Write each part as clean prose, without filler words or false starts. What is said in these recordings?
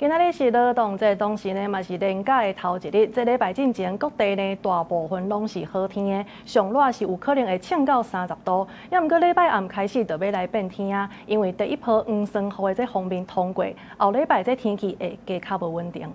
今仔日是勞動節，同時呢嘛是連假的頭一日。這禮拜進前各地呢大部分攏是好天的，上熱是有可能會衝到30度。也毋過禮拜暗開始就欲來變天啊，因為第一波黃酸雨的這鋒面通過，後禮拜這天氣會加較無穩定。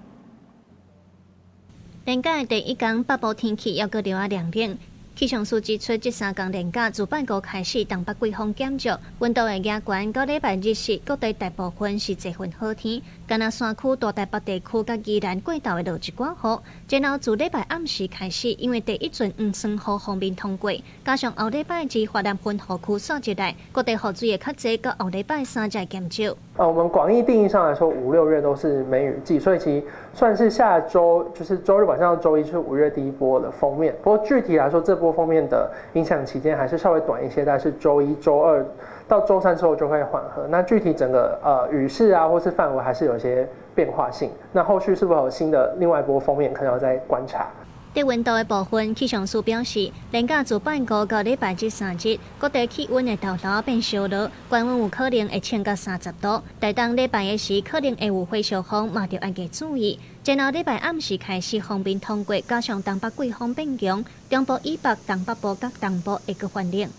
連假的第一工，北部天氣猶閣著仔涼冷。氣象署指出，這三工連假自拜五開始，東北季風減弱，溫度會加懸。到禮拜日時，各地大部分是濟雲好天，干焦山區、大台北地區佮宜蘭過晝會落一寡雨。然後自禮拜暗時開始，因為第一陣黃酸雨鋒面通過，加上後禮拜二華南雲雨區紲入來，各地雨水會較濟，到後禮拜三才減少。我們廣義定義上來說，五六月都是梅雨季，所以其實算是下週，就是週日晚上到週一，是5月第一波的鋒面。不過具體來說，這波鋒面的影響期間還是稍微短一些，但是週一、週二到週三之後就會緩和。那具體整個雨勢啊，或是範圍還是有些變化性。那後續是否有新的另外一波鋒面，可能要再觀察。佇溫度的部分，氣象署表示，連假自拜五到禮拜日三日，各地氣溫會沓沓變燒熱，高溫有可能會衝到30度。台東禮拜的時可能會有火燒風，嘛著愛加注意。然後禮拜暗時開始鋒面通過，加上東北季風變強，中部以北、東北部佮東部會閣寒冷。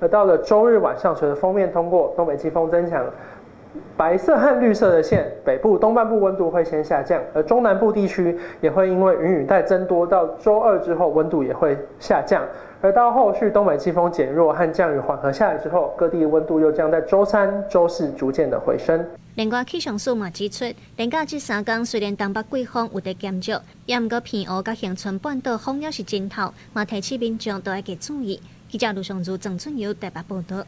而到了週日晚上，隨著鋒面通過，東北季風增強。白色和綠色的線，北部東半部溫度會先下降，而中南部地區也會因為雲雨帶增多，到週二之後溫度也會下降。而到後續東北季風減弱和降雨緩和下來之後，各地溫度又將在週三、週四逐漸的回升。另外，氣象署嘛指出，連假這三工雖然東北季風有佇減弱，也毋過澎湖佮恆春半島風猶是真透，嘛提醒民眾都愛加注意。記者盧尚如、鄭俊友台北報導。